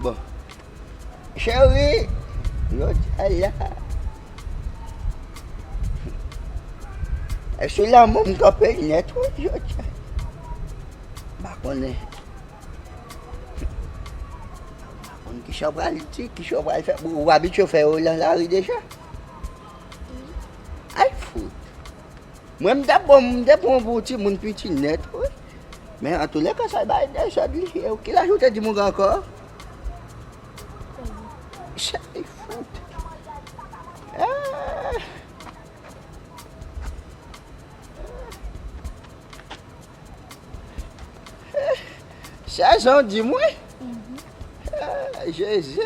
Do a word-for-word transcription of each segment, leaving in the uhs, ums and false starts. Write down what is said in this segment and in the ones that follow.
Bon. Cheri, jodi a la. Èske lanmou m kanpe nèt, wi, jodi a? M pa konnen. M pa konn kisa w pral di, kisa w pral fè. Ou abitye fè yo nan lari deja? Ay, fout. Mwen, m t ap bon, m te pran pou timoun piti nèt, wi. Men, antoulèka, sa bay dezòd li. E ki laj ou te di m ou gen ankò? Chay fout. Ah. Sèz an w di mwen? Ah, Jezi.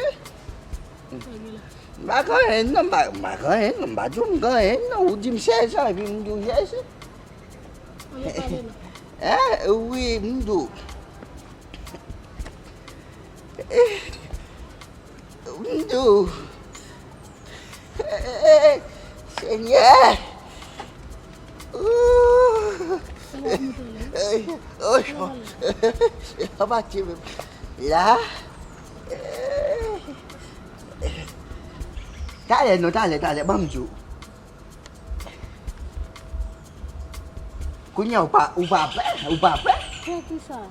M pa gen anyen non, m pa, m pa gen anyen non, m pa di w m gen anyen non. Ou di m sèz an, epi m di w Jezi. Hein, wi, m di w. M di w. Senyè. Ooh. Oy, oy. Apa ti menm. La. Talè non, talè, talè, ban m di w. Kounye a, ou pa, ou pa pè? Ou pa pè? Pè kisa?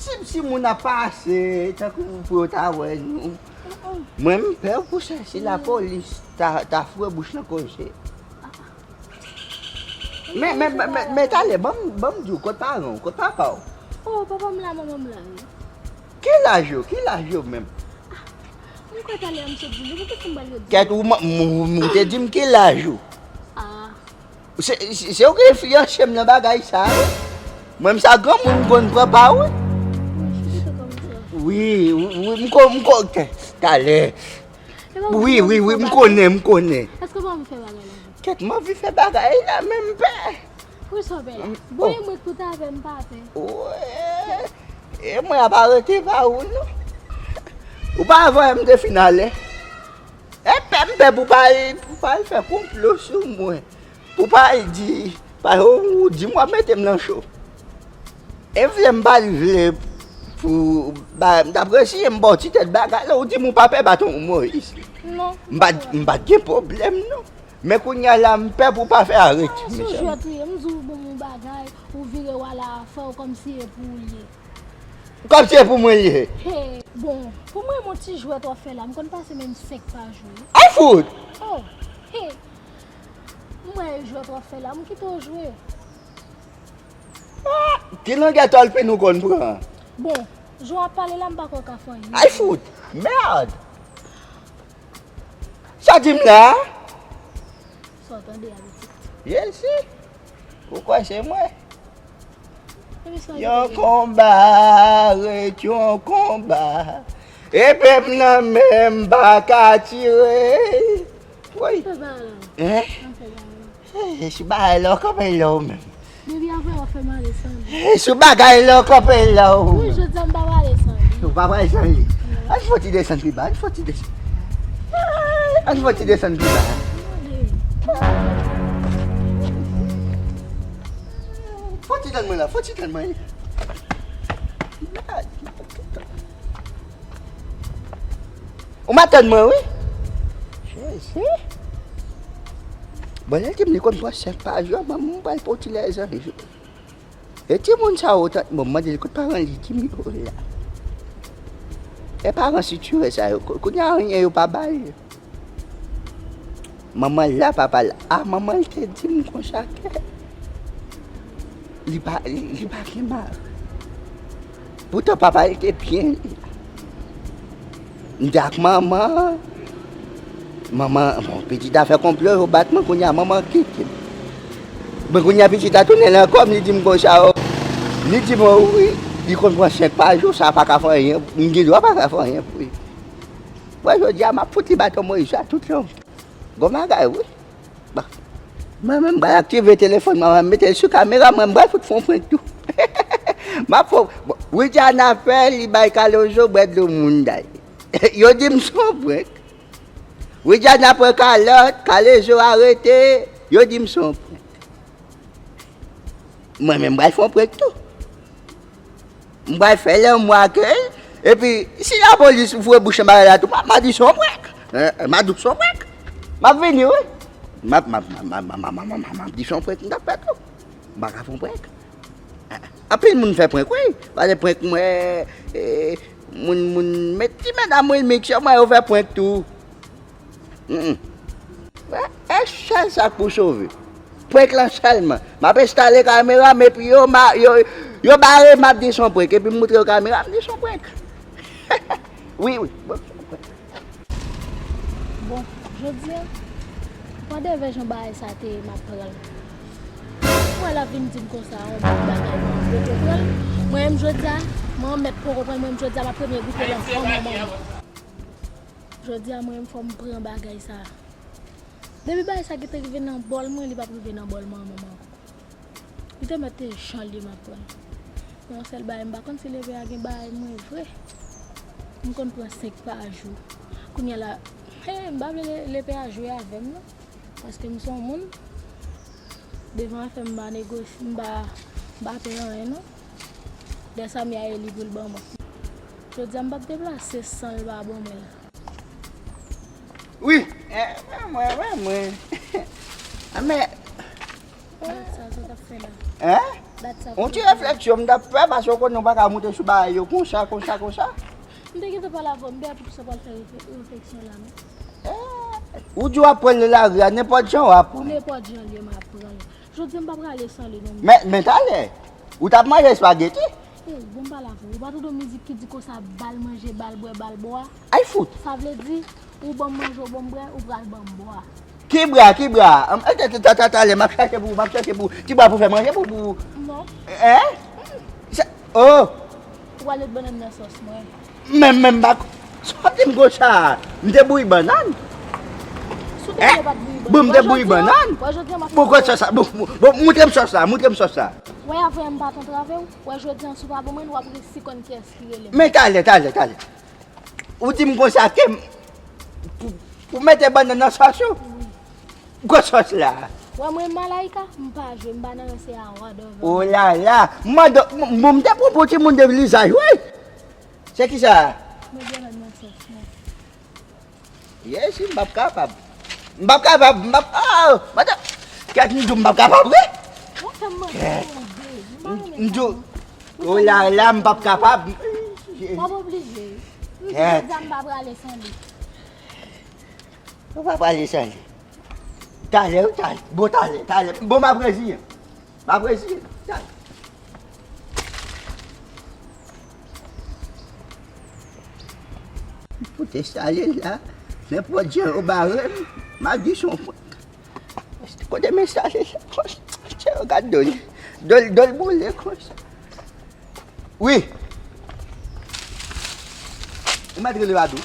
Si, si moun ap pase, tankou pou yo ta wè nou. Mwen, m pè pou sa, si lapolis ta, ta foure bouch nan koze. Men, men, men, men, men talè, ban m, ban m di w, kot paran w, kot papa w? Oh, papa m la, manman m la, wi. Ki laj yo? Ki laj yo menm? M kwè talè a m sot di nou, poukisa m pral redi? Kèt, ou, m, m, ou te di m ki laj ou. Ah. Se, se, se ou ki enfliyanse m nan bagay sa a, wi. Mwen, m sa granmoun m konn pran pa, wi. Wi, wi, wi, m ko, m ko, talè. Wi, wi, wi, m konnen, m konnen. Èske w pa anvi fè bagay la? Kèt, m anvi fè bagay la, men m pè. Poukisa w pè la? Bon, e mwen k pou ta pè, m pa pè. Wi. E mwen ap arete pa ou, non. Ou pa wè m te fin ale. E pè m pè pou pa al, pou pa al fè konplo sou mwen. Pou pa al di, pa ou di m w ap mete m nan cho. E vle m pa vle pou ba, m t ap resiye m ba w ti tèt bagay la, ou di m ou pa pè baton Moyiz. Non. M pa, m pa t gen pwoblèm, non. Men kounye a la, m pè pou pa fè arete. Ah, se yon jwèt ou ye. M di w bon yon bagay, ou vire w al afè w kòmsi e pou ou l ye. Kòmsi e pou mwen l ye. Hey, bon, pou mwen, yon ti jwèt w ap fè la, m konn pase menm senk pa jou, wi. Ay fout! Oh, hey. M wè e jwèt w ap fè la, m kite w jwe. Ah, ki langè tòlpin ou konn pran? Bon, jan w ap pale la, m pa kwè w ka fè anyen. Ay fout! Mèd! Sa w di m la? Sa w tande a pitit? Jezi, ou kwè se mwen? Epi sa w di? Yon konba ret yon konba. Epi m nan men m pa ka tire. Woy. Fè bagay la. Hein? An fè bagay la. Eh, sou bagay la w kanpe la w menm. Depi apre w ap fè m ale san li. Eh, sou bagay la w kanpe la w menm. Wi, jodi a m pa pale san li. Ou pa pale san li? Non. Ann fè w ti desann pi ba, ann fè w ti desann. Ann fè w ti desann pi ba. Fè w ti tann mwen la, fè w ti tann mwen. Ou m ap tann mwen, wi. Jezi. Bon, lè l di m li konn pran senk pa jou, manman m pral pran ti lèzan jou. E timoun sa yo, tan, bon, m mande l kot paran l, li di m yo la. E paran sitire sa yo, ko-, kounye a anyen yo pa ba l. Manman l la, papa l la. Ah, manman l te di m konsa ke li pa, li, li pa gen mari. Poutan papa l te byen li. M te ak manman. Manman, bon, pitit la fè konplo, yo bat mwen, kounye a manman kite m. Men kounye a pitit la tounen nan kò m, li di m konsa, o. Li di m, o wi, li konn pran senk pa jou, sa pa ka fè anyen. M gen dwa pa ka fè anyen pou li. Mwen, jodi a, m ap fout li baton Moyiz la tout lontan. Gon bagay, wi. Bon. Mwen menm, m pral aktive telefòn mwen, mwen mete l sou kamera, mwen, m pral fout fè yon prank tou. M ap fè, bon, Widiana fè, li bay Kalozo bwè dlo moun day. Yo di m se yon prank. Widiana pran kalòt, Kalozo arete, yo di m se yon prank. Mwen menm, m pral fè yon prank tou. M pral fè lanmou ak l. Epi, si lapolis foure bouch nan bagay la tou, m a, m a di se yon prank. Eh, m a di se yon prank. M ap vini, wi. M ap, m ap, m ap, m ap, m ap, m ap, m ap, m ap di se yon prank m t ap fè tou. M pa ka fè yon prank. Eh, anpil moun fè prank, wi. Pale prank, mwen, eh, moun, moun, met ti medam, wi, mix yo, mwen yo fè prank tou. Mm, mm. E, e sèl sa k pou sove. Prank lan sèlman. M ap enstale kamera m epi yo, ma, yo, yo bare m ap di se yon prank. Epi m moutre yo kamera m di se yon prank. Wi, wi. Bon, se yon prank. Bon, jodi a, ou pa devè jan bagay sa te ye, m ap pran l. Mwen l ap vin di m konsa, yon bout bagay, mwen poko pran l. Mwen menm jodi a, mwen mèt poko pran l, mwen menm jodi a, m ap premye goute l an fòm nan manman. Jodi a mwen menm fò m pran bagay sa. Depi bagay sa gentan rive nan bòl mwen, li p ap rive nan bòl manman m ankò. Li te mèt te jan l ye m ap pran l. Men yon sèl bagay, m pa konn si leve a gen bagay mwen vre. M konn pran senk pa jou. Kounye a la, he, m pa vle le, leve a jwe avè m non. Paske m se yon moun, devan afè m pa negosye, m pa, m pa pè anyen non. Dèsamya ye li pou l ban mwen. Jodi a m p ap deplase san l pa ban mwen l. Wi, eh, mwen, mwen, mwen, mwen. A, men, dat sa, sa w t ap fè la? Hein? Dat sa, yon ti refleksyon m t ap fè, paske w konnen w pa ka moute sou bagay yo konsa, konsa, konsa. M te gentan pale avè w, m te ap sa pral fè refle-, refleksyon la, men. Eh, ou di w ap pran l nan lari a, nenpòt jan w ap pran l. Nenpòt jan l ye, m ap pran l. Jodi a m pa prale san li non. Men, men talè, ou t ap manje espageti? Ey, bon m pale avè w. Ou pa tande yon mizik ki di konsa, ba l manje, ba l bwè, ba l bwè? Ay fout! Sa vle di, ou ban m manje, ou ban m bwè, ou pral ban m bwa. Ki bwa, ki bwa? Ann, e, ta, ta, ta, ta, talè, m ap chache pou ou, m ap chache pou ou. Ti bwa pou fè manje pou, pou. Non. Hein? Sa, oh! Ou pral met bannann nan sòs mwen. Men, men, m pa, sa w ap di m konsa? M te bouyi bannann? Si w te vle pa t bouyi bannann. Bon, m te bouyi bannann? Wè, jodi a m ap fè. Bon, kote sòs la? Bon, bon, bon, moutre m sòs la, moutre m sòs la. Wè, avè m pa t antrave w. Wè, jodi a, si w pa ban mwen, w ap resi konn kiyès ki rele m. Men talè, talè, talè. Ou di m konsa ke m, pou, pou mete bannann nan sòs ou? Wi. Gwo sòs la. Wè mwen Malaika, m pa jwe, m pa nan ranse a wòdòvè. Oh la la, m mande, m, m te pran pou timoun de lizaj, wi. Se ki sa? Mwen gen nan sòs mwen. Yes, m p ap kapab. M p ap kapab, m p ap, oh, madan. Kèt m di w m p ap kapab, wi. Ou fè m manke tande. M pa renmen sa non. M di w, oh la la, m p ap kapab. W ap oblije. M di w deja m pa prale san li. Ou pa prale san li. Talè, wi, talè. Bon, talè, talè. Bon, m ap reziyen. M ap reziyen. Talè. M fout enstale l la. Nenpòt jan yo bare m, m a di se yon prank. Kote m enstale l la? Tchè, gad do l. Do l, do l boule konsa. Wi. Ou mèt rele Badou.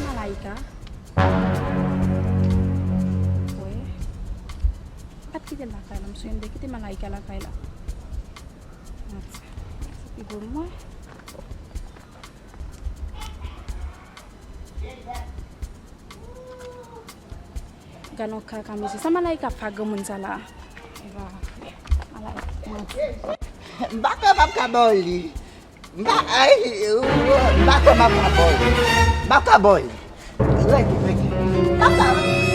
Malaika. Wè. M pa t kite l lakay la, m sonje m te kite Malaika lakay la. Sa pi gwo mwen. Gad yon kaka mesye. Sa Malaika ap fè granmoun sa la? Eva, Malaika, manti. M pa kwè m ap ka ba w li. M pa, ay, ou, m pa kwè m ap ka ba w li. M pa ka ba w li. Rete, rete. M pa ka.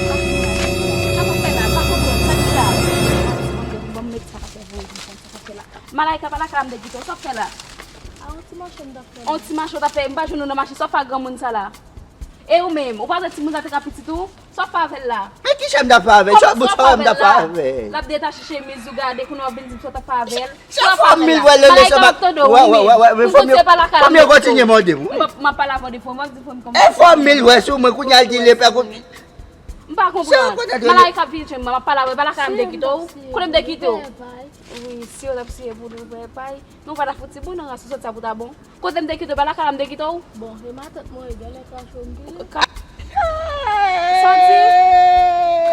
Sa w ap fè la? M pa konprann. Sa ki la? Ban m met sa k ap fè voye konsa. Sa w ap fè la? Malaika pa lakay la, m te kite w. Sa w ap fè la? A, yon ti mache m t ap fè. Yon ti mache w t ap fè? M pa jwenn ou nan mache. Sa w ap fè granmoun sa la? E ou menm, ou pa wè timoun sa te ka pitit ou? Sa w ap fè avè l la? Men ki sa m t ap fè avè l? Sa, bon, sa w ap fè avè l la? L ap detache chemiz ou, gade, kounye a w ap vin di m sa w t ap fè avè l. Sa w ap fè avè l la? Malaika ap tande w, wi, men. Ou sot se pa lakay la, m te di w. M ap, m ap pale avè w de fwa, m ap di fwa m kòmanse. E fòm mil wè sou mwen, kounye a l di l e pè kou. M pa konprann. Malaika ap vin jwenn mwen, m ap pale avè l, pa lakay la m te kite w. Kote m te kite w? Wi, si yo t ap siye pou nou vre pay. Nou pa ta fouti bon nan ras ou sòt sa pou ta bon. Kote m te kite w, pa lakay la m te kite w? Bon, se matant mwen, e genlè kache w m te ye. Ka-, sa w di?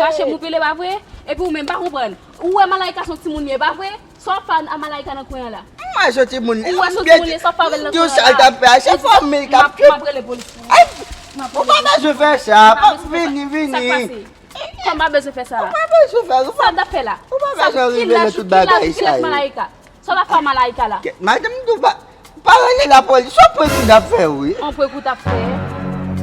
Rache m ou pile pa vre? Epi ou menm pa konprann. Ou wè Malayika se yon timoun ye pa vre? Sa w fè a Malayika nan kwen an la? M wè se yon timoun. Ou wè se yon timoun ye, sa w fè avè l nan kwen an la? Sa l t ap fè a, se fanmi l k ap fè. M ap rele polis pou ou. Ay, ou pa bezwen fè sa. Vini, vini. Sa k pase? Kòm pa bezwen fè sa. Ou pa bezwen fè, ou pa, sa l t ap fè la? Ou pa bezwen rive nan tout bagay sa yo. Ki laj Malayika? Sa w t ap fè a Malayika la? Madanm, ou pa, pa rele lapolis. Se yon prank ou t ap fè, wi. Yon prank ou t ap fè?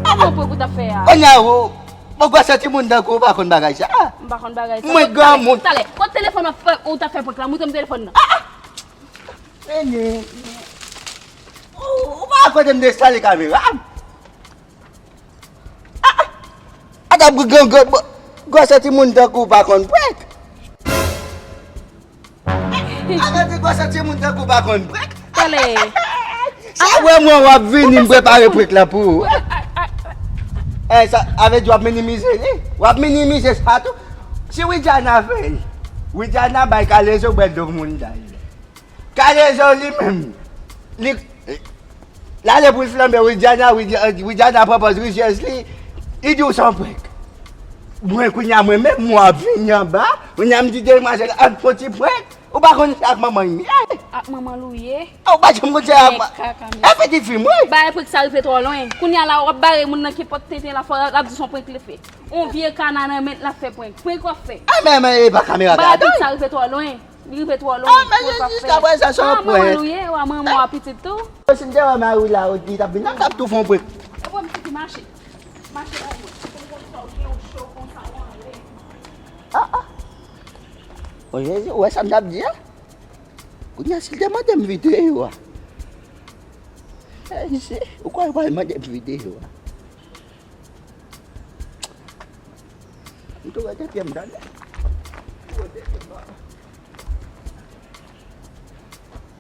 Yon prank ou t ap fè a? Kounye a, ou, bon, gwosè timoun tankou ou pa konn bagay sa. M pa konn bagay sa. Mwen granmoun. Talè, kote telefòn ou t ap fè prank la? Montre m telefòn nan. Vini. Ou, ou pa kote m te enstale kamera m? Ata gwosè timoun tankou w pa konn prank. Ata gwosè timoun tankou w pa konn prank. Talè. Sa wè mwen w ap vini m prepare prank la pou ou. Eh, sa, avè di w ap minimize li. W ap minimize sa tou. Si Widiana fè l, Widiana bay kalezo bwè dlo moun dayè. Kalezo li menm, li, l ale pou l flanbe Widiana, Widiana pran pòz rizyèz li, li di w se yon prank. Mwen kounye a mwen menm, mwen ap vini anba, kounye a m di demwazèl ap fè yon ti prank. Ou pa konn se ak manman l ye. Ak manman l ou ye? Ou pa janm konn se ak manman l. E pitit fi m wi. Bagay prank sa rive twò lwen. Kounye a la w ap bare moun nan ki pòt tenten la fò l ap di se yon prank li fè. Yon vye kana nan men l ap fè prank. Prank w ap fè. A men, men, e pa kamera gade. Bagay sa rive twò lwen. Li rive twò lwen. A men, jiskaprezan se yon prank. Manman l ou ye, w a manman w a pitit tou. Si m te wè mari w la, li t ap vin la, m t ap tou fè yon prank. E bon, m soti mache. Mache la, mwen. Konn konn sa w gen yon cho konsa w anlè. Ah, ah. O Jezi, ou wè sa m t ap di a? Kounye a, si l te mande m videyo a. Jezi, ou kwè l pral mande m videyo a? M tou wete pye m tande. M tou wete pye m.